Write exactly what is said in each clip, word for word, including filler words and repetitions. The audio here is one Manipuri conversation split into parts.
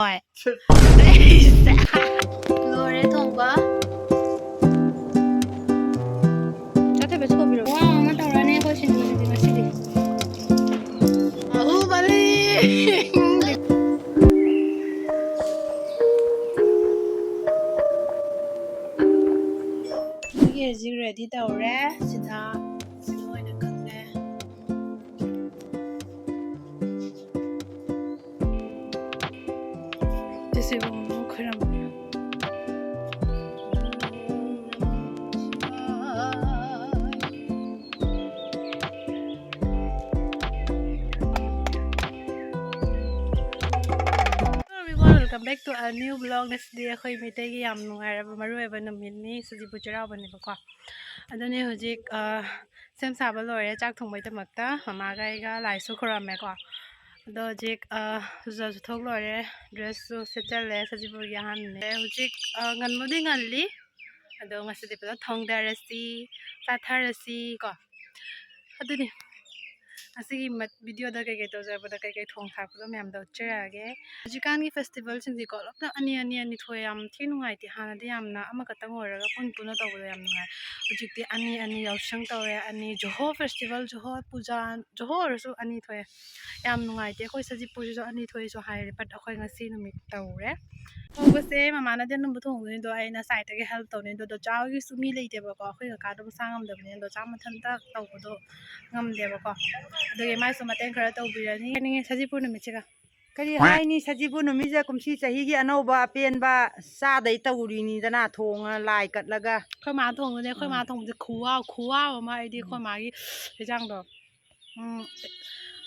ꯍꯣꯏ꯫ ꯂꯣꯏꯔꯦ ꯊꯣꯡꯕ꯫ ꯆꯥꯊꯕ ꯊꯣꯡꯕꯤꯔꯣ꯫ ꯋꯥ ꯑꯃ ꯇꯧꯔꯅꯤ ꯑꯩꯈꯣꯏ ꯁꯤꯡꯖꯨꯁꯤꯗꯤ ꯉꯁꯤꯗꯤ꯫ ꯕꯥꯍꯨꯕꯂꯤ! ꯑꯩꯈꯣꯏꯒꯤ ꯍꯧꯖꯤꯛ ready ꯇꯧꯔꯦ꯫ ꯁꯤꯗ ꯁꯤꯡꯖꯨ ꯑꯣꯏꯅ ꯀꯛꯂꯦ꯫ ꯆꯦꯆꯦꯕꯨ ꯑꯃꯨꯛ ꯈꯣꯏꯔꯝꯃꯨ꯫ Hello everyone, welcome back to a new vlog. ꯉꯁꯤꯗꯤ ꯑꯩꯈꯣꯏ ꯃꯩꯇꯩꯒꯤ ꯌꯥꯝ ꯅꯨꯡꯉꯥꯏꯔꯕ ꯃꯔꯨꯑꯣꯏꯕ ꯅꯨꯃꯤꯠꯅꯤ, ꯁꯖꯤꯕꯨ ꯆꯩꯔꯥꯎꯕꯅꯦꯕꯀꯣ꯫ ꯑꯗꯨꯅꯦ ꯍꯧꯖꯤꯛ, ꯑ, ꯁꯦꯝ ꯁꯥꯕ ꯂꯣꯏꯔꯦ ꯆꯥꯛ ꯊꯣꯡꯕꯩꯗꯃꯛꯇ꯫ ꯃꯃꯥꯒ ꯑꯩꯒ ꯂꯥꯏꯁꯨ ꯈꯨꯔꯝꯃꯦꯀꯣ꯫ ꯑꯗꯣ ꯍꯧꯖꯤꯛ, ꯑ, ꯆꯨꯖꯥꯁꯨ ꯊꯣꯛ ꯂꯣꯏꯔꯦ, dressꯁꯨ ꯁꯦꯠꯆꯜꯂꯦ, ꯁꯖꯤꯕꯨꯒꯤ ꯑꯍꯥꯟꯕꯅꯦ꯫ ꯍꯧꯖꯤꯛ, ꯑ, ꯉꯟꯕꯨꯗꯤ ꯉꯜꯂꯤ, ꯑꯗꯣ ꯉꯁꯤꯗꯤ ꯐꯖꯅ ꯊꯣꯡꯗꯔꯁꯤ, ꯆꯥꯊꯔꯁꯤ ꯀꯣ꯫ ꯑꯗꯨꯅꯤ ꯉꯁꯤꯒꯤ ꯃꯠ-, videoꯗ ꯀꯩꯀꯩ ꯇꯧꯖꯔꯛꯄꯗ ꯀꯩꯀꯩ ꯊꯣꯡ ꯊꯥꯛꯄꯗꯣ ꯃꯌꯥꯝꯗꯣ ꯎꯠꯆꯔꯛꯑꯒꯦ꯫ ꯍꯧꯖꯤꯛꯀꯥꯟꯒꯤ festivalꯁꯤꯡꯁꯦꯀꯣ ꯂꯣꯏꯅ ꯑꯅꯤ ꯑꯅꯤ ꯑꯅꯤ ꯊꯣꯛꯑꯦ, ꯌꯥꯝ ꯊꯤ ꯅꯨꯡꯉꯥꯏꯇꯦ꯫ ꯍꯥꯟꯅꯗꯤ ꯌꯥꯝꯅ ꯑꯃꯈꯛꯇꯪ ꯑꯣꯏꯔꯒ ꯄꯨꯟ ꯄꯨꯟꯅ ꯇꯧꯕꯗꯣ ꯌꯥꯝ ꯅꯨꯡꯉꯥꯏ꯫ ꯍꯧꯖꯤꯛꯇꯤ ꯑꯅꯤ ꯑꯅꯤ ꯌꯥꯎꯁꯪ ꯇꯧꯔꯦ, ꯑꯅꯤ ꯖꯣꯍꯣ festival, ꯖꯣꯍꯣ ꯄꯨꯖꯥ, ꯖꯣꯍꯣ ꯑꯣꯏꯔꯁꯨ ꯑꯅꯤ ꯊꯣꯛꯑꯦ꯫ ꯌꯥꯝ ꯅꯨꯡꯉꯥꯏꯇꯦ꯫ ꯑꯩꯈꯣꯏ ꯁꯖꯤꯄꯨꯔꯁꯤꯁꯨ ꯑꯅꯤ ꯊꯣꯛꯑꯦꯁꯨ ꯍꯥꯏꯔꯦ, but ꯑꯩꯈꯣꯏ ꯉꯁꯤ ꯅꯨꯃꯤꯠ ꯇꯧꯔꯦ꯫ ꯇꯧꯕꯁꯦ ꯃꯃꯥꯅꯗꯤ ꯑꯅꯝꯕ ꯊꯣꯡꯗꯣꯏꯅꯤ, ꯑꯗꯣ ꯑꯩꯅ sideꯇꯒꯤ help ꯇꯧꯅꯤ꯫ ꯑꯗꯣ ꯗꯣꯆꯥ ꯍꯣꯏꯒꯤꯁꯨ ꯃꯤ ꯂꯩꯇꯦꯕꯀꯣ, ꯑꯩꯈꯣꯏ ꯀꯀꯥꯗꯣ ꯃꯁꯥ ꯉꯝꯗꯕꯅꯤꯅ ꯗꯣꯆꯥ ꯃꯊꯟꯇ ꯇꯧꯕꯗꯣ ꯉꯝꯗꯦꯕꯀꯣ꯫ ꯑꯗꯨꯒꯤ ꯃꯥꯏꯁꯨ ꯃꯇꯦꯡ ꯈꯔ ꯇꯧꯕꯤꯔꯅꯤ꯫ ꯈꯪꯅꯤꯡꯉꯦ ꯁꯖꯤꯄꯨ ꯅꯨꯃꯤꯠꯁꯤꯒ꯫ ꯀꯔꯤ ꯍꯥꯏꯅꯤ, ꯁꯖꯤꯕꯨ ꯅꯨꯃꯤꯠꯁꯦ ꯀꯨꯝꯁꯤ ꯆꯍꯤꯒꯤ ꯑꯅꯧꯕ ꯑꯄꯦꯟꯕ ꯆꯥꯗꯩ ꯇꯧꯔꯤꯅꯤꯗꯅ, ꯊꯣꯡꯉ ꯂꯥꯏ ꯀꯠꯂꯒ꯫ ꯑꯩꯈꯣꯏ ꯃꯥ ꯊꯣꯡꯗꯣꯏꯅꯦ꯫ ꯑꯩꯈꯣꯏ ꯃꯥ ꯎꯝ꯫ ꯊꯣꯡꯕꯁꯦ ꯈꯨꯍꯥꯎ, ꯈꯨꯍꯥꯎ ꯑꯃ, ꯑꯩꯗꯤ ꯑꯩꯈꯣꯏ ꯃꯥꯒꯤ ꯍꯤꯟꯖꯥꯡꯗꯣ, ꯎꯝ,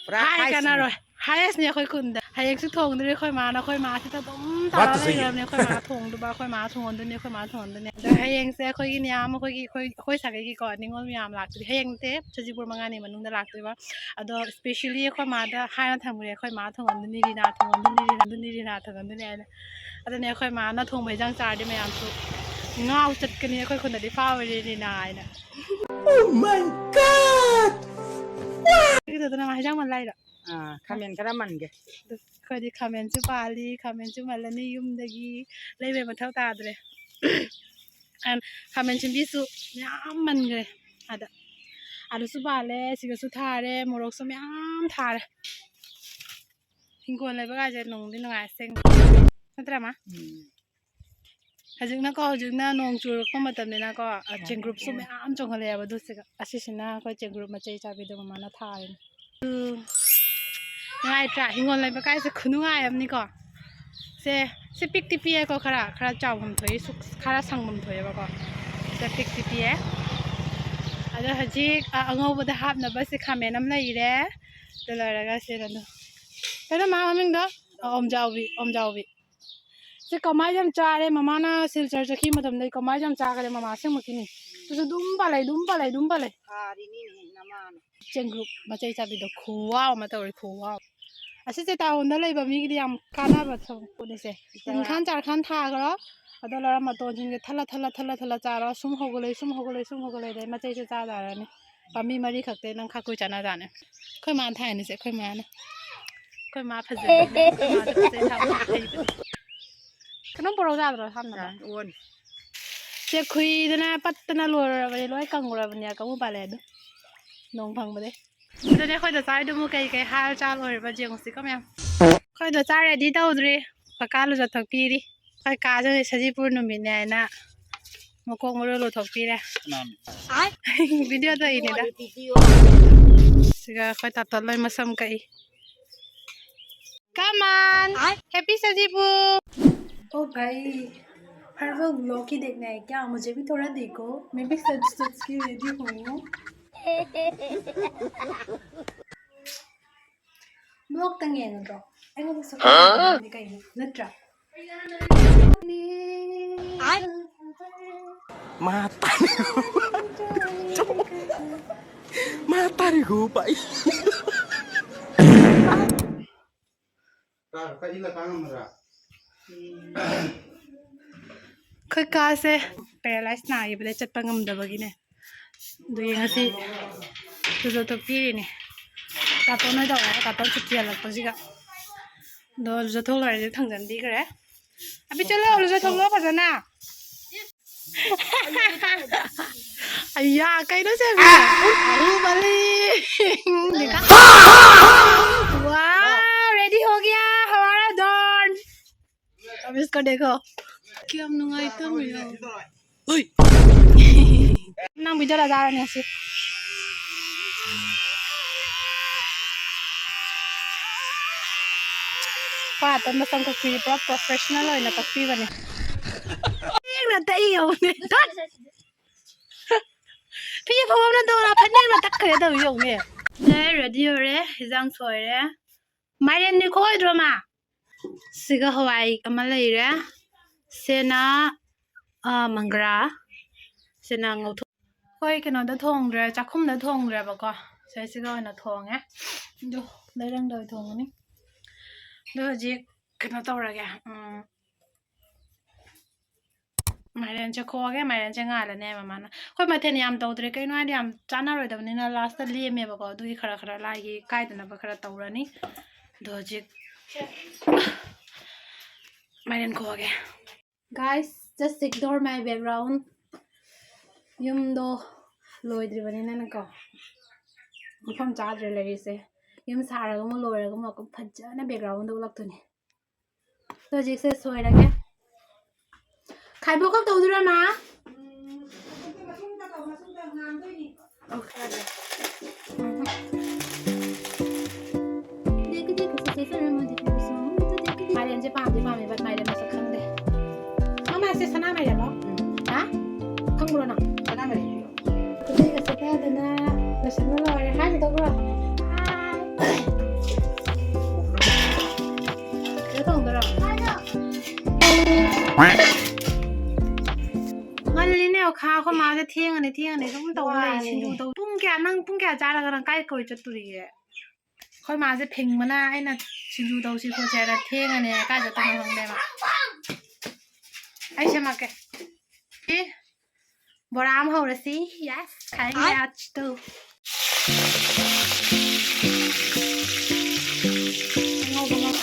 ꯄꯨꯔꯥ ꯍꯥꯏ highestꯅꯤ꯫ ꯀꯥꯟꯅꯔꯣꯏ꯫ Highestꯅꯤ ꯑꯩꯈꯣꯏ ꯈꯨꯟꯗ꯫ ꯍꯌꯦꯡꯁꯨ ꯊꯣꯡꯗꯣꯏꯅꯦ ꯑꯩꯈꯣꯏ ꯃꯥꯅ꯫ ꯑꯩꯈꯣꯏ ꯃꯥꯁꯤꯗ ꯑꯗꯨꯝ ꯇꯧꯔ ꯂꯩꯈ꯭ꯔꯕꯅꯦ꯫ ꯑꯩꯈꯣꯏ ꯃꯥ ꯊꯣꯡꯗꯣꯏꯕ, ꯑꯩꯈꯣꯏ ꯃꯥ ꯊꯣꯡꯍꯟꯗꯣꯏꯅꯦ, ꯑꯩꯈꯣꯏ ꯃꯥ ꯊꯣꯡꯍꯟꯗꯣꯏꯅꯦ꯫ ꯑꯗꯣ ꯍꯌꯦꯡꯁꯦ ꯑꯩꯈꯣꯏꯒꯤ ꯃꯌꯥꯝ, ꯑꯩꯈꯣꯏꯒꯤ, ꯑꯩꯈꯣꯏ, ꯑꯩꯈꯣꯏ ꯁꯥꯒꯩꯒꯤꯀꯣ ꯅꯤꯉꯣꯜ ꯃꯌꯥꯝ ꯂꯥꯛꯇꯣꯏꯅꯦ꯫ ꯍꯌꯦꯡꯁꯦ ꯁꯖꯤꯕꯨ ꯃꯉꯥꯅꯤ ꯃꯅꯨꯡꯗ ꯂꯥꯛꯇꯣꯏꯕ꯫ ꯑꯗꯣ specially ꯑꯩꯈꯣꯏ ꯃꯥꯗ ꯍꯥꯏꯅ ꯊꯝꯈ꯭ꯔꯦ, ꯑꯩꯈꯣꯏ ꯃꯥ ꯊꯣꯡꯍꯟꯗꯣꯏꯅꯤ, ꯔꯤꯅꯥ ꯊꯣꯡꯍꯟꯗꯣꯏꯅꯤ, ꯔꯤꯅꯥ ꯊꯣꯡꯍꯟꯗꯣꯏꯅꯤ ꯍꯥꯏꯅ꯫ ꯑꯗꯨꯅꯦ ꯑꯩꯈꯣꯏ ꯃꯥꯅ ꯊꯣꯡꯕ ꯍꯤꯟꯖꯥꯡ ꯆꯥꯔꯗꯤ ꯃꯌꯥꯝꯁꯨ ꯉꯥꯎ ꯆꯠꯀꯅꯤ꯫ ꯑꯩꯈꯣꯏ ꯈꯨꯟꯗꯗꯤ ꯐꯥꯎꯔꯦ ꯔꯤꯅꯥ ꯍꯥꯏꯅ꯫ Oh my God! ꯀꯩꯗꯧꯗꯅ ꯃꯥ ꯍꯤꯟꯖꯥꯡ ꯃꯜ ꯂꯥꯏꯔꯣ? ꯑꯥ, ꯈꯥꯃꯦꯟ ꯈꯔ ꯃꯟꯒꯦ꯫ ꯑꯗꯨ ꯑꯩꯈꯣꯏꯗꯤ ꯈꯥꯃꯦꯟꯁꯨ ꯄꯥꯜꯂꯤ, ꯈꯥꯃꯦꯟꯁꯨ ꯃꯜꯂꯅꯤ, ꯌꯨꯝꯗꯒꯤ ꯂꯩꯕꯩ ꯃꯊꯧ ꯇꯥꯗ꯭ꯔꯦ꯫ ꯑꯟ-, ꯈꯥꯃꯦꯟ ꯁꯤꯟꯕꯤꯁꯨ ꯃꯌꯥꯝ ꯃꯟꯈ꯭ꯔꯦ꯫ ꯑꯗ ꯑꯂꯨꯁꯨ ꯄꯥꯜꯂꯦ, ꯁꯤꯒꯁꯨ ꯊꯥꯔꯦ, ꯃꯣꯔꯣꯛꯁꯨ ꯃꯌꯥꯝ ꯊꯥꯔꯦ꯫ ꯍꯤꯡꯒꯣꯜ ꯂꯩꯕ ꯀꯥꯏꯁꯦ ꯅꯨꯡꯗꯤ ꯅꯨꯡꯉꯥꯏ ꯑꯁꯦꯡꯕ꯫ ꯅꯠꯇ꯭ꯔꯥ, ꯃꯥ? ꯎꯝ꯫ ꯍꯧꯖꯤꯛꯅꯀꯣ, ꯍꯧꯖꯤꯛꯅ ꯅꯣꯡ ꯆꯨꯔꯛꯄ ꯃꯇꯝꯅꯤꯅꯀꯣ, ꯑ, ꯆꯦꯡꯒ꯭ꯔꯨꯞꯁꯨ ꯃꯌꯥꯝ ꯆꯣꯡꯈꯠꯂꯛꯑꯦꯕ꯫ ꯑꯗꯨꯁꯤꯒ ꯑꯁꯤꯁꯤꯅ ꯑꯩꯈꯣꯏ ꯆꯦꯡꯒ꯭ꯔꯨꯞ ꯃꯆꯩ ꯆꯥꯕꯤꯗꯣ ꯃꯃꯥꯅ ꯊꯥꯔꯤꯅꯤ꯫ ꯎꯝ꯫ ꯅꯨꯡꯉꯥꯏꯇ꯭ꯔꯥ? ꯍꯤꯡꯒꯣꯜ ꯂꯩꯕ ꯀꯥꯏꯁꯦ ꯈꯨꯅꯨꯡꯉꯥꯏ ꯑꯃꯅꯤꯀꯣ꯫ ꯁꯦ, ꯁꯤ ꯄꯤꯛꯇꯤ ꯄꯤꯛꯑꯦꯀꯣ, ꯈꯔ, ꯈꯔ ꯆꯥꯎꯐꯝ ꯊꯣꯛꯏ, ꯁꯨꯛ-, ꯈꯔ ꯁꯪꯐꯝ ꯊꯣꯛꯑꯦꯕꯀꯣ꯫ ꯁꯦ ꯄꯤꯛꯇꯤ ꯄꯤꯛꯑꯦ꯫ ꯑꯗꯣ ꯍꯧꯖꯤꯛ, ꯑ, ꯑꯉꯧꯕꯗ ꯍꯥꯞꯅꯕ ꯁꯤ ꯈꯥꯃꯦꯟ ꯑꯃ ꯂꯩꯔꯦ꯫ ꯑꯗꯨ ꯂꯣꯏꯔꯒ ꯁꯤ ꯀꯩꯅꯣ, ꯀꯩꯅꯣ ꯃꯥ ꯃꯃꯤꯡꯗꯣ? ꯑ, ꯑꯣꯝꯖꯥꯎꯕꯤ, ꯑꯣꯝꯖꯥꯎꯕꯤ꯫ ꯁꯤ ꯀꯃꯥꯏ ꯌꯥꯝ ꯆꯥꯔꯦ, ꯃꯃꯥꯅ ꯁꯤꯜꯆꯔ ꯆꯠꯈꯤ ꯃꯇꯝꯗꯩ ꯀꯃꯥꯏ ꯌꯥꯝ ꯆꯥꯈ꯭ꯔꯦ, ꯃꯃꯥ ꯑꯁꯦꯡꯃꯛꯀꯤꯅꯤ꯫ ꯑꯗꯨꯁꯨ ꯑꯗꯨꯝ ꯄꯥꯜꯂꯛꯏ, ꯑꯗꯨꯝ ꯄꯥꯜꯂꯛꯏ, ꯑꯗꯨꯝ ꯄꯥꯜꯂꯛꯏ꯫ ꯐꯥꯔꯤꯅꯤꯅꯦꯍꯦ ꯅꯃꯥꯅ꯫ ꯆꯦꯡꯒ꯭ꯔꯨꯞ ꯃꯆꯩ ꯆꯥꯕꯤꯗꯣ ꯈꯨꯋꯥꯎ ꯑꯃ ꯇꯧꯔꯦ, ꯈꯨꯋꯥꯎ꯫ ꯑꯁꯤꯁꯦ ꯇꯥꯎꯟꯗ ꯂꯩꯕ ꯃꯤꯒꯤꯗꯤ ꯌꯥꯝ ꯀꯥꯟꯅꯕ ꯊꯕꯛꯅꯤꯁꯦ꯫ ꯏꯟꯈꯥꯟ ꯆꯥꯔꯈꯥꯟ ꯊꯥꯈ꯭ꯔꯣ, ꯑꯗꯣ ꯂꯧꯔ ꯃꯇꯣꯟꯁꯤꯡꯁꯦ ꯊꯠꯂ, ꯊꯠꯂ, ꯊꯠꯂ, ꯊꯠꯂ ꯆꯥꯔꯣ꯫ ꯁꯨꯝ ꯍꯧꯒꯠꯂꯛꯏ, ꯁꯨꯝ ꯍꯧꯒꯠꯂꯛꯏ, ꯁꯨꯝ ꯍꯧꯒꯠꯂꯛꯏ, ꯑꯗꯩ ꯃꯆꯩꯁꯦ ꯆꯥ ꯌꯥꯔꯅꯤ꯫ ꯄꯥꯝꯕꯤ ꯃꯔꯤ ꯈꯛꯇꯩ ꯅꯪ ꯈꯥꯀꯨꯏ ꯆꯥꯅꯖꯥꯠꯅꯤ꯫ ꯑꯩꯈꯣꯏ ꯃꯥꯅ ꯊꯥꯏꯅꯤꯁꯦ, ꯑꯩꯈꯣꯏ ꯃꯥꯅ꯫ ꯑꯩꯈꯣꯏ ꯃꯥ ꯐꯖꯕꯅꯦ, ꯑꯩꯈꯣꯏ ꯃꯥꯗꯣ ꯄꯣꯠ ꯆꯩ ꯊꯥꯕ ꯌꯥꯝ ꯍꯩꯕꯅꯦ꯫ ꯈꯤꯇꯪ ꯄꯣꯔꯧ ꯌꯥꯗ꯭ꯔꯣ ꯁꯥꯟꯅꯕ? ꯌꯥꯅꯤ, ꯑꯣꯟ꯫ ꯁꯦ ꯈꯨꯏꯗꯅ ꯄꯠꯇꯅ ꯂꯣꯏꯔꯕꯅꯦ, ꯂꯣꯏ ꯀꯪꯉꯨꯔꯕꯅꯦ, ꯀꯕꯣꯛ ꯄꯥꯜꯂꯦ ꯑꯗꯨ꯫ ꯅꯣꯡ ꯐꯪꯕꯗꯩ꯫ ꯑꯗꯨꯅꯦ ꯑꯩꯈꯣꯏ ꯗꯣꯆꯥ ꯍꯣꯏꯗꯨꯕꯨ ꯀꯩ ꯀꯩ ꯍꯥꯜ ꯆꯥꯜ ꯑꯣꯏꯔꯤꯕ ꯌꯦꯡꯉꯨꯁꯤꯀꯣ ꯃꯌꯥꯝ꯫ ꯑꯩꯈꯣꯏ ꯗꯣꯆꯥ ꯔꯦꯗꯤ ꯇꯧꯗ꯭ꯔꯤ, ꯀꯀꯥ ꯂꯨꯖꯊꯣꯛꯄꯤꯔꯤ꯫ ꯑꯩꯈꯣꯏ ꯀꯥꯁꯨ ꯁꯖꯤꯕꯨ ꯅꯨꯃꯤꯠꯅꯦ ꯍꯥꯏꯅ ꯃꯀꯣꯛ ꯃꯔꯨ ꯂꯨꯊꯣꯛꯄꯤꯔꯦ꯫ ꯀꯅꯥꯅꯣ? ꯚꯤꯗꯤꯑꯣ ꯇꯧꯔꯤꯅꯤꯗ꯫ ꯁꯤꯒ ꯑꯩꯈꯣꯏ ꯇꯥꯇꯣꯟ ꯂꯣꯏ ꯃꯁꯝ ꯀꯛꯏ꯫ Come on! Happy ꯁꯖꯤꯕꯨ! ओ भाई, हर वक्त व्लॉग ही देखना है क्या? मुझे भी थोड़ा देखो, मैं भी सज सज के रेडी हूँ। ꯕ꯭ꯂꯣꯛꯇꯪ ꯌꯦꯡꯉꯗ꯭ꯔꯣ? ꯑꯩꯉꯣꯟꯗ ꯁꯞꯄꯣꯔꯠ ꯇꯧꯕꯤꯔꯗꯤ ꯀꯩꯅꯣ? ꯅꯠꯇ꯭ꯔꯥ? ꯃꯥ ꯇꯥꯔꯤꯒꯨ꯫ ꯃꯥ ꯇꯥꯔꯤꯒꯨ ꯄꯥꯏ꯫ ꯑꯩꯈꯣꯏ ꯀꯥꯁꯦ ꯄꯦꯔꯥꯂꯥꯏꯁ ꯅꯥꯈꯤꯕꯗꯩ ꯆꯠꯄ ꯉꯝꯗꯕꯒꯤꯅꯦ꯫ ꯑꯗꯨꯒꯤ ꯉꯁꯤ ꯂꯨꯖꯊꯣꯛꯄꯤꯔꯤꯅꯦ꯫ ꯀꯥꯔꯇꯣꯟ ꯑꯣꯏ ꯇꯧꯔꯦ, ꯀꯥꯔꯇꯣꯟ ꯁꯨꯇꯤ ꯍꯜꯂꯛꯄꯁꯤꯒ꯫ ꯑꯗꯣ ꯂꯨꯖꯊꯣꯛ ꯂꯣꯏꯔꯗꯤ ꯊꯥꯡꯖꯟꯕꯤꯈ꯭ꯔꯦ꯫ ꯑꯕꯤ, ꯆꯠꯂꯣ, ꯂꯨꯖꯊꯣꯛꯂꯣ ꯐꯖꯅ꯫ ꯑꯌꯥ, ꯀꯩꯅꯣ ꯁꯦ? ꯕꯥꯍꯨꯕꯂꯤ꯫ ꯋꯥꯎ, ready हो गया हमारा don। अब इसको देखो। क्या ꯅꯨꯡꯉꯥꯏꯇꯕꯅꯣ? ꯍꯨꯏ꯫ ꯅꯪ video ꯗ ꯆꯥꯔꯅꯤ ꯑꯁꯤ꯫ ꯄꯥꯠ ꯑꯃ ꯆꯪꯈꯠꯄꯤ, ꯄꯨꯔꯥ professional ꯑꯣꯏꯅ ꯀꯛꯄꯤꯕꯅꯦ꯫ ꯐꯅꯦꯛꯅ ꯇꯛꯏ ꯌꯦꯡꯉꯨꯅꯦ꯫ ꯐꯤ ꯐꯧꯕꯝꯅ ꯇꯧꯔ ꯐꯅꯦꯛꯅ ꯇꯛꯈ꯭ꯔꯦ ꯇꯧꯔꯤ ꯌꯦꯡꯉꯨꯅꯦ꯫ ꯁꯦ, ready ꯑꯣꯏꯔꯦ, ꯍꯤꯟꯖꯥꯡ ꯁꯣꯏꯔꯦ꯫ ꯃꯥꯏꯔꯦꯟꯗꯤ ꯈꯣꯛꯑꯣꯏꯗ꯭ꯔꯣ, ꯃꯥ? ꯁꯤꯒ ꯍꯋꯥꯏ ꯑꯃ ꯂꯩꯔꯦ꯫ ꯁꯤꯅ, ꯑ, ꯃꯪꯒ꯭ꯔꯥ꯫ ꯁꯤꯅ ꯉꯧꯊꯣꯛ-, ꯑꯩꯈꯣꯏ ꯀꯩꯅꯣꯗ ꯊꯣꯡꯗ꯭ꯔꯦ, ꯆꯥꯛꯈꯨꯝꯗ ꯊꯣꯡꯗ꯭ꯔꯦꯕꯀꯣ꯫ ꯁꯤꯁꯤꯒ ꯑꯣꯏꯅ ꯊꯣꯡꯉꯦ꯫ ꯑꯗꯣ ꯂꯩꯔꯪꯗ ꯑꯣꯏꯅ ꯊꯣꯡꯉꯅꯤ꯫ ꯑꯗꯣ ꯍꯧꯖꯤꯛ ꯀꯩꯅꯣ ꯇꯧꯔꯒꯦ꯫ ꯎꯝ, ꯃꯥꯏꯔꯦꯟꯁꯦ ꯈꯣꯛꯑꯒꯦ, ꯃꯥꯏꯔꯦꯟꯁꯦ ꯉꯥꯜꯂꯅꯦ ꯃꯃꯥꯅ꯫ ꯑꯩꯈꯣꯏ ꯃꯊꯦꯜ ꯌꯥꯝ ꯇꯧꯗ꯭ꯔꯦ, ꯀꯩꯅꯣ ꯍꯥꯏꯗꯤ ꯌꯥꯝ ꯆꯥꯅꯔꯣꯏꯗꯕꯅꯤꯅ last ꯇ ꯂꯦꯝꯃꯦꯕꯀꯣ, ꯑꯗꯨꯒꯤ ꯈꯔ ꯈꯔ ꯂꯥꯏꯒꯤ ꯀꯥꯏꯗꯅꯕ ꯈꯔ ꯇꯧꯔꯅꯤ꯫ ꯑꯗꯣ ꯍꯧꯖꯤꯛ ꯃꯥꯏꯔꯦꯟ ꯈꯣꯛꯑꯒꯦ꯫ Guys, just ignore my background. ꯌꯨꯝꯗꯣ ꯂꯣꯏꯗ꯭ꯔꯤꯕꯅꯤꯅꯅꯀꯣ, ꯃꯐꯝ ꯆꯥꯗ꯭ꯔꯦ ꯂꯩꯔꯤꯁꯦ꯫ ꯌꯨꯝ ꯁꯥꯔꯒ ꯑꯃꯨꯛ ꯂꯣꯏꯔꯒ ꯑꯃꯨꯛ ꯐꯖꯅ background ꯗ ꯎꯠꯂꯛꯇꯣꯏꯅꯦ꯫ ꯍꯧꯖꯤꯛꯁꯦ ꯁꯣꯏꯔꯒꯦ꯫ ꯈꯥꯏꯕꯣꯛ ꯈꯛ ꯇꯧꯗꯣꯏꯔꯣ, ꯃꯥ? ꯃꯥꯏꯔꯦꯟꯁꯦ ꯄꯥꯝꯗꯤ ꯄꯥꯝꯃꯦ, but ꯃꯥꯏꯔꯦꯟ ꯃꯁꯛ ꯈꯪꯗꯦ꯫ ꯃꯥ, ꯃꯥꯁꯦ ꯁꯅꯥ ꯃꯥꯏꯔꯦꯟꯂꯣ? ꯍꯥ? ꯈꯪꯕ꯭ꯔꯣ ꯅꯪ? ꯁꯅꯥ ꯃꯥꯏꯔꯦꯟ꯫ ꯈꯨꯗꯩꯒ ꯁꯦꯠꯄ ꯌꯥꯗꯅ ꯂꯣꯏꯁꯤꯟꯕ ꯂꯣꯏꯔꯦ꯫ ꯍꯥꯏꯒꯗꯧꯕ꯭ꯔꯣ? ꯀꯩꯅꯣ ꯊꯣꯡꯗꯣꯏꯔꯣ? ꯉꯜꯂꯤꯅꯦ, ꯑꯣꯈꯥ, ꯑꯩꯈꯣꯏ ꯃꯥꯁꯦ ꯊꯦꯡꯉꯅꯤ, ꯊꯦꯡꯉꯅꯤ ꯁꯨꯝ ꯇꯧ ꯂꯩ, ꯁꯤꯡꯖꯨ ꯇꯧ꯫ ꯄꯨꯡ ꯀꯌꯥ, ꯅꯪ ꯄꯨꯡ ꯀꯌꯥ ꯆꯥꯔꯒ ꯅꯪ ꯀꯥꯏ ꯀꯣꯏ ꯆꯠꯇꯣꯔꯤꯒꯦ? ꯑꯩꯈꯣꯏ ꯃꯥꯁꯦ ꯐꯤꯡꯕꯅ ꯑꯩꯅ ꯁꯤꯡꯖꯨ ꯇꯧꯁꯤ ꯈꯣꯠꯁꯤ ꯍꯥꯏꯅ ꯊꯦꯡꯉꯅꯤ, ꯀꯥꯏ ꯆꯠꯇꯣꯏꯅꯣ ꯈꯪꯗꯦ ꯃꯥ꯫ ꯑꯩ ꯁꯦꯝꯃꯛꯀꯦ꯫ ꯁꯤ ꯕꯣꯔꯥ ꯑꯃ ꯍꯧꯔꯁꯤ꯫ Yes, ꯈꯥꯏ ꯑꯥꯏ꯫ ꯌꯥꯠꯁꯇꯨ꯫ ꯑꯉꯧꯕ ꯉꯧ-,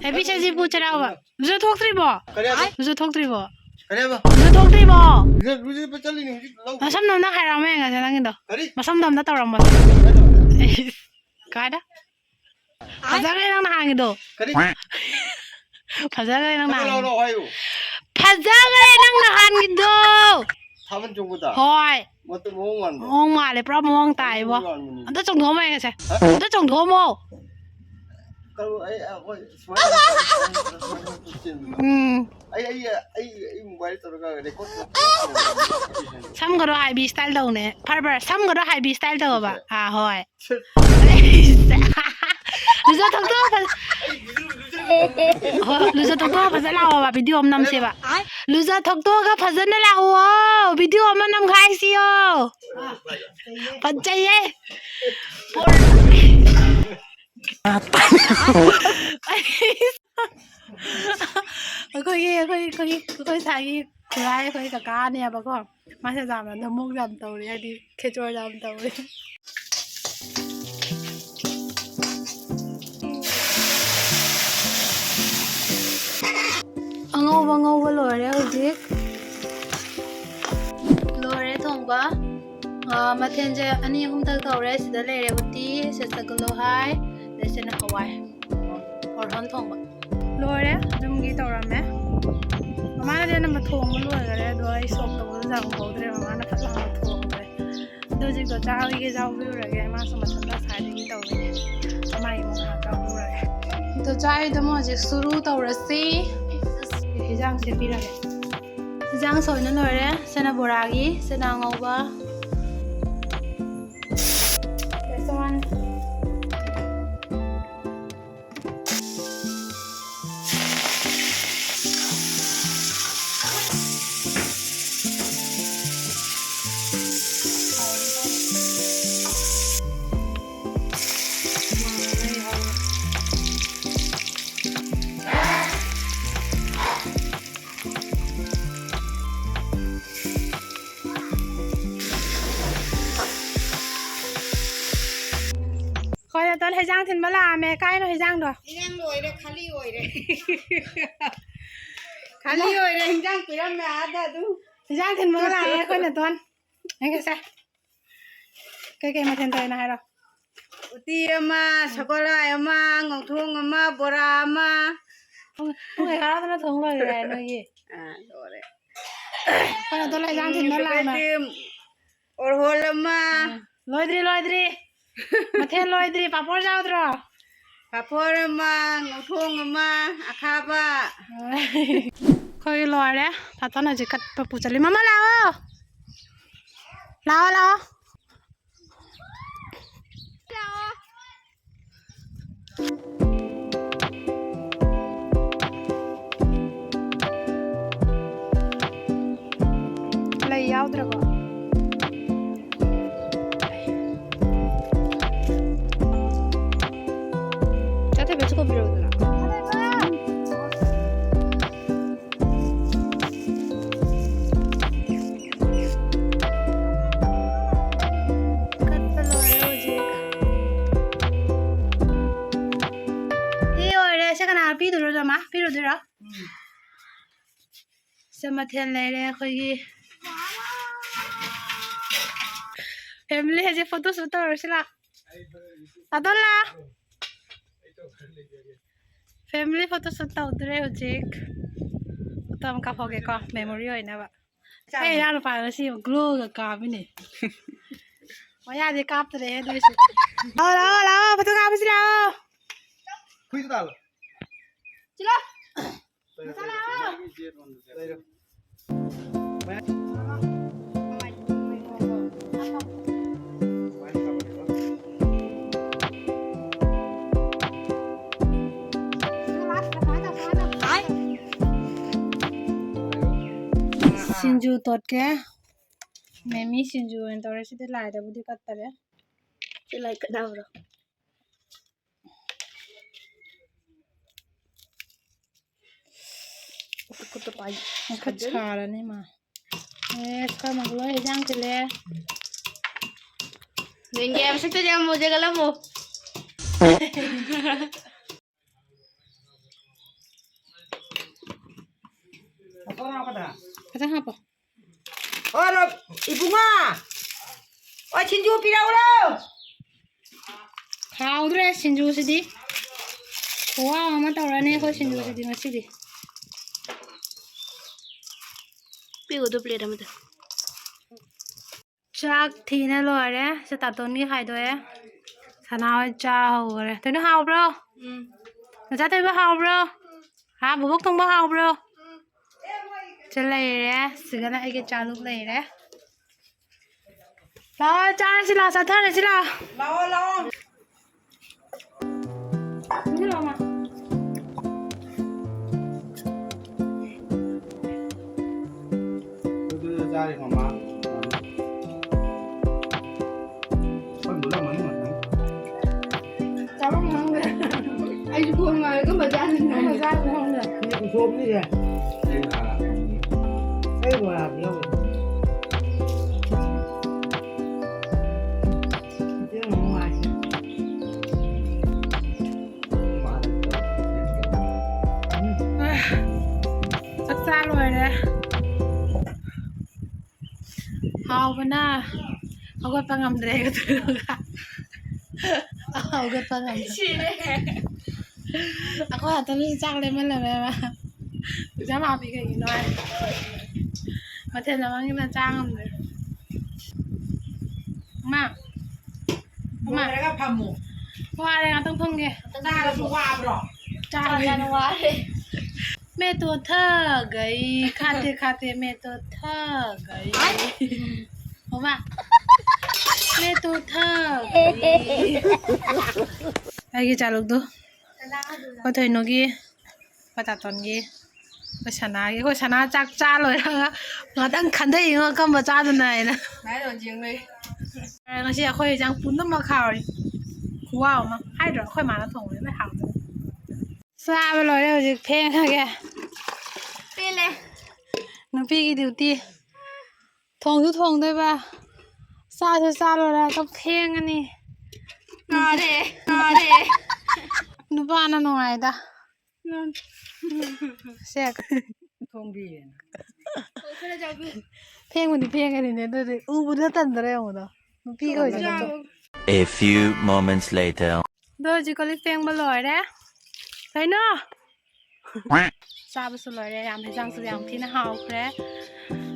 ꯍꯦꯕꯤ ꯁꯖꯤꯕꯨ ꯆꯩꯔꯥꯎꯕ꯫ ꯂꯨꯖ ꯊꯣꯛꯇ꯭ꯔꯤꯕꯣ? ꯀꯔꯤ ꯍꯥꯏꯕ? ꯂꯨꯖ ꯊꯣꯛꯇ꯭ꯔꯤꯕꯣ? ꯀꯔꯤ ꯍꯥꯏꯕ? ꯂꯨꯖ ꯊꯣꯛꯇ꯭ꯔꯤꯕꯣ? ꯂꯨꯖ-, ꯂꯨꯖꯕ ꯆꯠꯂꯤꯅꯤ ꯍꯧꯖꯤꯛ ꯂꯧ꯫ ꯅꯁꯝꯗꯣ ꯑꯝꯇ ꯈꯥꯏꯔꯛꯑꯝꯃꯣ ꯌꯦꯡꯉꯁꯦ ꯅꯪꯒꯤꯗꯣ꯫ ꯀꯔꯤ? ꯅꯁꯝꯗꯣ ꯑꯝꯇ ꯇꯧꯔꯝꯃꯣꯁꯦ꯫ ꯀꯥꯏꯗ? ꯏꯁ, ꯀꯥꯏꯗ? ꯐꯖꯈ꯭ꯔꯦ ꯅꯪ ꯅꯍꯥꯟꯒꯤꯗꯣ꯫ ꯀꯔꯤ? ꯐꯖꯈ꯭ꯔꯦ ꯅꯪ ꯅꯪ ꯂꯥꯎ, ꯅꯍꯥꯟꯒꯤꯗꯣ꯫ ꯂꯥꯎ ꯍꯥꯏꯌꯨ꯫ ꯐꯖꯈ꯭ꯔꯦ ꯅꯪ ꯅꯍꯥꯟꯒꯤꯗꯣ꯫ ꯊꯥꯕꯜ ꯆꯣꯡꯕꯗ? ꯍꯣꯏ꯫ ꯃꯇꯨ ꯃꯑꯣꯡ ꯃꯥꯟꯕ꯭ꯔꯣ? ꯃꯑꯣꯡ ꯃꯥꯜꯂꯦ, ꯄꯨꯔꯥ ꯃꯑꯣꯡ ꯇꯥꯏꯕꯣ꯫ ꯃꯑꯣꯡ ꯃꯥꯟꯕꯅꯤ꯫ ꯑꯝꯇ ꯆꯣꯡꯊꯣꯛꯑꯝꯃꯣ ꯌꯦꯡꯉꯁꯦ꯫ ꯍꯥ? ꯑꯝꯇ ꯆꯣꯡꯊꯣꯛꯑꯝꯃꯣ꯫ ꯀꯔꯣ-, ꯑꯩ, ꯑꯩꯈꯣꯏ ꯁꯨꯃꯥꯏꯅ ꯇꯧꯔꯒ ꯆꯦꯟꯕꯗꯣ꯫ ꯎꯝ꯫ ꯑꯩ, ꯑꯩ, ꯑꯩ, ꯑꯩ mobile ꯇꯧꯔꯒ record ꯇꯧꯔꯒ ꯁꯝꯒꯗꯣ ꯍꯥꯏꯕꯤ style ꯇꯧꯅꯦ꯫ ꯐꯔ ꯐꯔ ꯁꯝꯒꯗꯣ ꯍꯥꯏꯕꯤ style ꯇꯧꯑꯣꯕ꯫ ꯁꯤꯁꯦ? ꯑꯥ, ꯍꯣꯏ꯫ ꯁꯤꯠ꯫ ꯂꯨꯖ ꯊꯣꯛꯇꯣꯛꯑꯣ ꯐꯖ-, ꯍꯣꯏ, ꯂꯨꯖ ꯊꯣꯛꯇꯣꯛꯑꯣ ꯐꯖ ꯂꯥꯛꯑꯣꯕ, video ꯑꯃ ꯅꯝꯁꯦꯕ꯫ ꯂꯨꯖ ꯊꯣꯛꯇꯣꯛꯑꯒ ꯐꯖꯅ ꯂꯥꯛꯑꯣ, video ꯑꯃ ꯅꯝꯈꯥꯏꯁꯤꯌꯣ꯫ ꯐꯖꯩꯌꯦ꯫ ꯑꯩꯈꯣꯏꯒꯤ, ꯑꯩꯈꯣꯏ, ꯑꯩꯈꯣꯏꯒꯤ, ꯑꯩꯈꯣꯏ ꯁ꯭ꯋꯥꯏꯒꯤ ꯈꯨꯔꯥꯏ, ꯑꯩꯈꯣꯏ ꯀꯀꯥꯅꯦꯕꯀꯣ꯫ ꯃꯥꯁꯦ ꯌꯥꯝꯅ ꯃꯑꯣꯡ ꯌꯥꯝ ꯇꯧꯔꯤ, ꯍꯥꯏꯗꯤ ꯈꯦꯆꯣꯔ ꯌꯥꯝ ꯇꯧꯔꯤ꯫ ꯑꯉꯧꯕ ꯉꯧꯕ ꯂꯣꯏꯔꯦ ꯍꯧꯖꯤꯛ꯫ ꯂꯣꯏꯔꯦ ꯊꯣꯡꯕ꯫ ꯑ, ꯃꯊꯦꯜꯁꯦ ꯑꯅꯤ ꯑꯍꯨꯝꯇꯪ ꯇꯧꯔꯦ꯫ ꯁꯤꯗ ꯂꯩꯔꯦ ꯎꯇꯤ, ꯁꯦꯁꯒꯂꯣ ꯍꯥꯏ, ꯑꯗꯩ ꯁꯤꯅ ꯍꯋꯥꯏ꯫ ꯑꯣꯔꯍꯣꯟ ꯊꯣꯡꯕ꯫ ꯂꯣꯏꯔꯦ, ꯌꯨꯝꯒꯤ ꯇꯧꯔꯝꯃꯦ꯫ ꯃꯃꯥꯅꯗꯤ ꯑꯅꯝꯕ ꯊꯣꯡꯕ ꯂꯣꯏꯈꯔꯦ, ꯑꯗꯣ ꯑꯩ ꯁꯣꯛ ꯇꯧꯕꯗ ꯌꯥꯝ ꯎꯍꯧꯗ꯭ꯔꯦ꯫ ꯃꯃꯥꯅ ꯐꯠ ꯂꯥꯎꯅ ꯊꯣꯡꯈ꯭ꯔꯦ꯫ ꯑꯗꯣ ꯍꯧꯖꯤꯛꯇꯣ ꯆꯥ ꯍꯣꯏꯒꯤ ꯌꯥꯎꯕꯤꯔꯨꯔꯒꯦ, ꯃꯥꯁꯨ ꯃꯊꯟꯇ ꯉꯁꯥꯏꯗꯒꯤ ꯇꯧꯔꯤꯅꯦ꯫ ꯃꯥꯒꯤ ꯑꯃꯨꯛ ꯉꯥꯏꯍꯥꯛ ꯌꯥꯎꯕꯤꯔꯨꯔꯒꯦ꯫ ꯑꯗꯣ ꯆꯥ ꯍꯣꯏꯗ ꯑꯃꯨꯛ ꯍꯧꯖꯤꯛ ꯁꯨꯔꯨ ꯇꯧꯔꯁꯤ꯫ ꯍꯤꯟꯖꯥꯡ ꯁꯦꯝꯕꯤꯔꯒꯦ꯫ ꯍꯤꯟꯖꯥꯡ ꯁꯣꯏꯅ ꯂꯣꯏꯔꯦ꯫ ꯁꯤꯅ ꯕꯣꯔꯥꯒꯤ, ꯁꯤꯅ ꯑꯉꯧꯕ꯫ That's the one. ꯍꯣꯏ, ꯅꯇꯣꯟ ꯍꯩꯖꯥꯡ ꯊꯤꯟꯕ ꯂꯥꯛꯑꯝꯃꯦ꯫ ꯀꯥꯏꯅꯣ ꯍꯩꯖꯥꯡꯗꯣ? ꯍꯩꯖꯥꯡ ꯂꯣꯏꯔꯦ, ꯈꯥꯂꯤ ꯑꯣꯏꯔꯦ꯫ ꯈꯥꯂꯤ ꯑꯣꯏꯔꯦ, ꯍꯩꯖꯥꯡ ꯄꯤꯔꯝꯃꯦ ꯑꯥꯗ ꯑꯗꯨꯝ꯫ ꯍꯩꯖꯥꯡ ꯊꯤꯟꯕꯒ ꯂꯥꯛꯑꯦ ꯑꯩꯈꯣꯏ ꯅꯇꯣꯟ꯫ ꯌꯦꯡꯒꯦꯁꯦ꯫ ꯀꯩꯀꯩ ꯃꯊꯦꯜ ꯇꯧꯔꯤꯅꯣ ꯍꯥꯏꯔꯣ? ꯎꯇꯤ ꯑꯃ, ꯁꯒꯣꯜ ꯍꯋꯥꯏ ꯑꯃ, ꯉꯧꯊꯣꯡ ꯑꯃ, ꯕꯣꯔꯥ ꯑꯃ꯫ ꯄꯨꯡ, ꯄꯨꯡ ꯑꯦꯒꯥꯔꯣꯗꯅ ꯊꯣꯡ ꯂꯣꯏꯈ꯭ꯔꯦ ꯅꯣꯏꯒꯤ꯫ ꯑꯥ, ꯂꯣꯏꯔꯦ꯫ ꯑꯩꯈꯣꯏ ꯅꯇꯣꯟ ꯍꯩꯖꯥꯡ ꯊꯤꯟꯕ ꯂꯥꯛꯑꯦ꯫ ꯑꯣꯔꯍꯣꯜ ꯑꯃ꯫ ꯎꯝ, ꯂꯣꯏꯗ꯭ꯔꯤ, ꯂꯣꯏꯗ꯭ꯔꯤ꯫ ꯃꯊꯦꯜ ꯂꯣꯏꯗ꯭ꯔꯤ꯫ ꯄꯥꯐꯣꯔ ꯌꯥꯎꯗ꯭ꯔꯣ? ꯄꯥꯐꯣꯔ ꯑꯃ, ꯉꯧꯊꯣꯡ ꯑꯃ, ꯑꯈꯥꯕ꯫ ꯑꯩꯈꯣꯏꯒꯤ ꯂꯣꯏꯔꯦ꯫ ꯄꯥꯐꯣꯔ ꯍꯧꯖꯤꯛ ꯀꯠꯄ ꯄꯨ ꯆꯠꯂꯤ꯫ ꯃꯃꯥ ꯂꯥꯛꯑꯣ꯫ ꯂꯥꯛꯑꯣ, ꯂꯥꯛꯑꯣ꯫ ꯂꯩ ꯌꯥꯎꯗ꯭ꯔꯕꯣ? ꯆꯥꯊꯕꯤꯁꯨ ꯀꯧꯕꯤꯔꯛꯎꯗꯅ꯫ ꯀꯠꯄ ꯂꯣꯏꯔꯦ ꯍꯧꯖꯤꯛ꯫ ꯁꯤ ꯑꯣꯏꯔꯦ꯫ ꯁꯤ ꯀꯅꯥ ꯄꯤꯗꯣꯏꯔꯣ, ꯖꯃꯥ? ꯄꯤꯔꯨꯗꯣꯏꯔꯣ? ꯁꯦ, ꯃꯊꯦꯜ ꯂꯩꯔꯦ ꯑꯩꯈꯣꯏꯒꯤ꯫ Family ꯍꯧꯖꯤꯛ photo shoot ꯇꯧꯔꯁꯤ ꯂꯥꯎ꯫ ꯑꯗꯣ ꯂꯥꯎ꯫ Family photo shoot ꯇꯧꯗ꯭ꯔꯦ ꯍꯧꯖꯤꯛ꯫ Photo ꯑꯃ ꯀꯥꯞꯍꯧꯒꯦꯀꯣ, memory ꯑꯣꯏꯅꯕ꯫ ꯑꯩ ꯏꯅꯥꯎꯅꯨꯄꯥ ꯉꯁꯤ glowꯒ ꯀꯥꯞꯄꯤꯅꯦ꯫ ꯃꯌꯥꯗꯤ ꯀꯥꯞꯇ꯭ꯔꯦ ꯑꯗꯨꯏꯁꯨ꯫ ꯂꯥꯛꯑꯣ, ꯂꯥꯛꯑꯣ, ꯂꯥꯛꯑꯣ, photo ꯀꯥꯞꯄꯁꯤ ꯂꯥꯛꯑꯣ꯫ ꯍꯨꯏꯗ ꯇꯥꯜꯂꯣ꯫ ꯆꯤꯂꯥꯎ꯫ ꯃꯆꯥ ꯂꯥꯛꯑꯣ꯫ ꯂꯩꯔꯣ꯫ ꯁꯤꯡꯖꯨ ꯇꯣꯠꯀꯦ꯫ ꯃꯦꯃꯤ ꯁꯤꯡꯖꯨ ꯑꯣꯏꯅ ꯇꯧꯔꯦ꯫ ꯁꯤꯗꯤ ꯂꯥꯏꯗꯕꯨꯗꯤ ꯀꯠꯇꯔꯦ꯫ ꯁꯤ ꯂꯥꯏ ꯀꯠꯅꯕ꯭ꯔꯣ? ꯈꯨꯠꯇ ꯄꯥꯏ꯫ ꯈꯨꯠ ꯁꯥꯔꯅꯤ ꯃꯥ꯫ ꯑꯦ, ꯈꯔ ꯃꯒꯨ ꯂꯣꯏ ꯍꯩꯖꯥꯡ ꯆꯤꯜꯂꯦ꯫ ꯌꯦꯡꯒꯦ, ꯃꯁꯛꯇ ꯌꯥꯝ ꯃꯨꯖꯒꯠꯂꯝꯃꯨ꯫ ꯈꯤꯇꯪ ꯍꯥꯞꯄꯣ꯫ ꯑꯣ, ꯔꯣ-, ꯏꯕꯨꯡꯉꯣ! ꯑꯣ, ꯁꯤꯡꯖꯨ ꯄꯤꯔꯛꯎꯔꯣ? ꯍꯥꯎꯗ꯭ꯔꯦ ꯁꯤꯡꯖꯨꯁꯤꯗꯤ꯫ ꯈꯨꯍꯥꯎ ꯑꯃ ꯇꯧꯔꯅꯤ ꯑꯩꯈꯣꯏ ꯁꯤꯡꯖꯨꯁꯤꯗꯤ ꯉꯁꯤꯗꯤ꯫ ꯄꯤꯌꯨ ꯑꯗꯨ plate ꯑꯃꯗ꯫ ꯆꯥꯛ ꯊꯤꯅ ꯂꯣꯏꯔꯦ꯫ ꯁꯦ ꯇꯥꯇꯣꯟꯒꯤ ꯈꯥꯏꯗꯣꯛꯑꯦ꯫ ꯁꯅꯥ ꯍꯣꯏ ꯆꯥ ꯍꯧꯈ꯭ꯔꯦ꯫ ꯇꯣꯏꯅ ꯍꯥꯎꯕ꯭ꯔꯣ? ꯎꯝ꯫ ꯅꯆꯥ ꯇꯣꯏꯕ ꯍꯥꯎꯕ꯭ꯔꯣ? ꯍꯥ, ꯕꯣꯕꯣꯛ ꯊꯣꯡꯕ ꯍꯥꯎꯕ꯭ꯔꯣ? ꯁꯤ ꯂꯩꯔꯦ꯫ ꯁꯤꯒꯅ ꯑꯩꯒꯤ ꯆꯥꯂꯨꯛ ꯂꯩꯔꯦ꯫ ꯂꯥꯛꯑꯣ, ꯆꯥꯔꯁꯤ ꯂꯥꯛꯑꯣ, ꯆꯥꯊꯔꯁꯤ ꯂꯥꯛꯑꯣ꯫ ꯂꯥꯛꯑꯣ, ꯂꯥꯛꯑꯣ꯫ ꯁꯤ ꯂꯥꯛꯑꯣ, ꯃꯥ꯫ ꯑꯗꯨꯗ ꯆꯥꯔꯦ, ꯃꯃꯥ꯫ ꯑꯩꯈꯣꯏ ꯃꯨꯜꯂꯝꯃꯅꯤ ꯉꯥꯛꯇꯪ꯫ ꯆꯥꯐꯝ ꯈꯪꯗ꯭ꯔꯦ꯫ ꯑꯩꯁꯨ ꯐꯣꯟ ꯉꯥꯏꯔꯒ ꯃꯖꯥ ꯃꯖꯥ ꯈꯪꯗ꯭ꯔꯦ꯫ ꯎꯁꯣꯞꯅꯤꯁꯦ꯫ ꯑꯩ ꯕꯣꯔꯥꯗꯤ ꯌꯥꯎꯗꯦ꯫ ꯏꯆꯦ ꯅꯨꯡꯉꯥꯏ꯫ ꯆꯥꯛ ꯆꯥ ꯂꯣꯏꯔꯦ꯫ ꯍꯥꯎꯕꯅ ꯍꯧꯒꯠꯄ ꯉꯝꯗ꯭ꯔꯦ꯫ ꯍꯧꯒꯠꯄ ꯉꯝꯗ꯭ꯔꯦ꯫ ꯁꯤꯔꯦ꯫ ꯑꯩꯈꯣꯏ ꯍꯟꯗꯛ ꯆꯥꯛ ꯂꯦꯝꯍꯜꯂꯝꯃꯦꯕ꯫ ꯄꯩꯁꯥ ꯂꯥꯛꯄꯤ ꯀꯩꯒꯤꯅꯣ ꯍꯥꯏ꯫ ꯃꯊꯦꯜ ꯑꯃꯒꯤꯅ ꯆꯥ ꯉꯝꯗ꯭ꯔꯦ꯫ ꯃꯥ꯫ ꯃꯥ꯫ ꯂꯣꯏꯔꯒ ꯐꯝꯃꯨ꯫ ꯋꯥꯔꯦ, ꯉꯥꯛꯇꯪ ꯐꯝꯒꯦ꯫ ꯆꯥꯔꯁꯨ ꯋꯥꯕ꯭ꯔꯣ? ꯆꯥꯔꯦ꯫ ꯆꯥꯅ ꯋꯥꯔꯦ꯫ मैं तो थक गई, खाते खाते मैं तो थक गई। ꯍꯣꯃꯥ꯫ मैं तो थक गई꯫ ꯑꯩꯒꯤ ꯆꯥꯂꯨꯛꯇꯣ꯫ ꯑꯩꯈꯣꯏ ꯊꯣꯏꯅꯨꯒꯤ, ꯑꯩꯈꯣꯏ ꯇꯥꯇꯣꯟꯒꯤ, ꯑꯩꯈꯣꯏ ꯁꯅꯥꯒꯤ꯫ ꯑꯩꯈꯣꯏ ꯁꯅꯥ ꯆꯥꯛ ꯆꯥ ꯂꯣꯏꯔꯒ ꯉꯥꯛꯇꯪ ꯈꯟꯗꯩꯉꯣ ꯀꯝꯕ ꯆꯥꯗꯣꯏꯅꯣ ꯍꯥꯏꯅ꯫ ꯉꯁꯤ ꯑꯩꯈꯣꯏ ꯏꯟꯖꯥꯡ ꯄꯨꯝꯅꯃꯛ ꯍꯥꯎꯔꯤ꯫ ꯈꯨꯍꯥꯎ ꯑꯃ꯫ ꯍꯥꯏꯗ꯭ꯔꯣ? ꯑꯩꯈꯣꯏ ꯃꯥꯅ ꯊꯣꯡꯕꯅꯤꯅ ꯂꯣꯏ ꯍꯥꯎꯗꯣꯏꯅꯤ꯫ ꯆꯥꯕ ꯂꯣꯏꯔꯦ, ꯍꯧꯖꯤꯛ ꯐꯦꯡꯉꯒꯦ꯫ ꯄꯦꯜꯂꯦ꯫ ꯅꯨꯄꯤꯒꯤ duty꯫ ꯊꯣꯡꯁꯨ ꯊꯣꯡꯗꯣꯏꯕ, ꯆꯥꯁꯨ ꯆꯥ ꯂꯣꯏꯔꯦ, ꯑꯗꯨꯝ ꯐꯦꯡꯉꯅꯤ꯫ ꯅꯥꯔꯦ꯫ ꯅꯨꯄꯥꯅ ꯅꯨꯡꯉꯥꯏꯗ꯫ ꯁꯦ꯫ ꯊꯣꯡꯕꯤꯌꯦꯅ꯫ ꯐꯦꯡꯕꯨꯗꯤ ꯐꯦꯡꯒꯅꯤꯅꯦ, ꯑꯗꯨꯗꯤ ꯎꯕꯗ ꯇꯟꯗ꯭ꯔꯥ ꯌꯦꯡꯉꯨꯗꯣ꯫ ꯅꯨꯄꯤꯒ ꯑꯣꯏꯖꯔꯁꯨ꯫ A few moments later. ꯑꯗꯣ ꯍꯧꯖꯤꯛ ꯀꯣꯜ ꯂꯤꯛ ꯐꯦꯡꯕ ꯂꯣꯏꯔꯦ꯫ ꯀꯩꯅꯣ? ꯆꯥꯕꯁꯨ ꯂꯣꯏꯔꯦ꯫ ꯌꯥꯝ, ꯍꯦꯟꯖꯥꯡꯁꯨ ꯌꯥꯝ ꯊꯤꯅ ꯍꯥꯎꯈ꯭ꯔꯦ꯫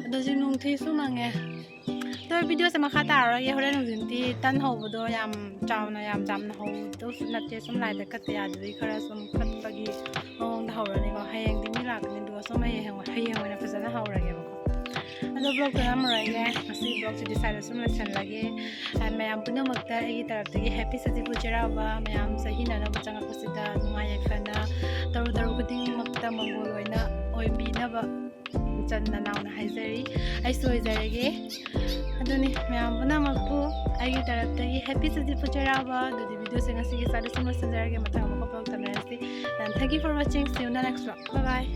ꯑꯗꯣ ꯍꯧꯖꯤꯛ ꯅꯨꯡꯊꯤꯜꯁꯨ ꯃꯪꯉꯦ꯫ ꯑꯗꯣ ꯚꯤꯗꯤꯑꯣꯁꯦ ꯃꯈꯥ ꯇꯥꯔꯔꯣꯏꯒꯦ꯫ ꯍꯣꯔꯦꯟ ꯅꯨꯡꯊꯤꯜꯗꯤ ꯇꯟ ꯍꯧꯕꯗꯣ ꯌꯥꯝ ꯆꯥꯎꯅ, ꯌꯥꯝ ꯌꯥꯝꯅ ꯍꯧꯗꯧꯁꯨ ꯅꯠꯇꯦ꯫ ꯁꯨꯝ ꯂꯥꯏꯗ ꯀꯠꯇ ꯌꯥꯗꯕꯒꯤ ꯈꯔ ꯁꯨꯝ ꯀꯠꯄꯒꯤ ꯃꯑꯣꯡꯗ ꯍꯧꯔꯅꯤꯀꯣ꯫ ꯍꯌꯦꯡꯗꯤ ꯃꯤ ꯂꯥꯛꯀꯅꯤ, ꯑꯗꯨꯒ ꯁꯨꯝ ꯍꯌꯦꯡ, ꯍꯌꯦꯡ ꯑꯣꯏꯅ ꯐꯖꯅ ꯍꯧꯔꯒꯦꯕꯀꯣ꯫ ꯑꯗꯣ ꯕ꯭ꯂꯣꯛꯇꯣ ꯅꯝꯃꯔꯣꯏꯒꯦ꯫ ꯉꯁꯤ ꯕ꯭ꯂꯣꯛꯁꯤꯗꯤ ꯁ꯭ꯋꯥꯏꯗ ꯁꯨꯝ ꯂꯣꯏꯁꯤꯜꯂꯒꯦ꯫ ꯑ, ꯃꯌꯥꯝ ꯄꯨꯝꯅꯃꯛꯇ ꯑꯩꯒꯤ ꯇꯔꯞꯇꯒꯤ ꯍꯦꯄꯤ ꯁꯖꯤꯕꯨ ꯆꯩꯔꯥꯎꯕ꯫ ꯃꯌꯥꯝ ꯆꯍꯤ ꯅꯧꯅꯕ ꯆꯪꯉꯛꯄꯁꯤꯗ ꯅꯨꯡꯉꯥꯏ ꯌꯥꯏꯐꯅ ꯇꯔꯨ ꯇꯔꯨ ꯈꯨꯗꯤꯡꯃꯛꯇ ꯃꯪꯒꯣꯜ ꯑꯣꯏꯅ ꯑꯣꯏꯕꯤꯅꯕ ꯆꯟꯅ ꯅꯥꯎꯅ ꯍꯥꯏꯖꯔꯤ꯫ ꯑꯩꯁꯨ ꯑꯣꯏꯖꯔꯒꯦ꯫ ꯑꯗꯨꯅꯤ, ꯃꯌꯥꯝ ꯄꯨꯝꯅꯃꯛꯄꯨ ꯑꯩꯒꯤ ꯇꯔꯞꯇꯒꯤ ꯍꯦꯄꯤ ꯁꯖꯤꯕꯨ ꯆꯩꯔꯥꯎꯕ꯫ ꯑꯗꯨꯗꯤ ꯚꯤꯗꯤꯑꯣꯁꯦ ꯉꯁꯤꯒꯤ ꯁ꯭ꯋꯥꯏꯗ ꯁꯨꯝ ꯂꯣꯏꯁꯤꯟꯖꯔꯒꯦ꯫ ꯃꯊꯪ ꯑꯃꯨꯛꯀ block ꯇꯧꯅꯔꯁꯤ꯫ And thank you for watching. See you in the next vlog. Bye bye.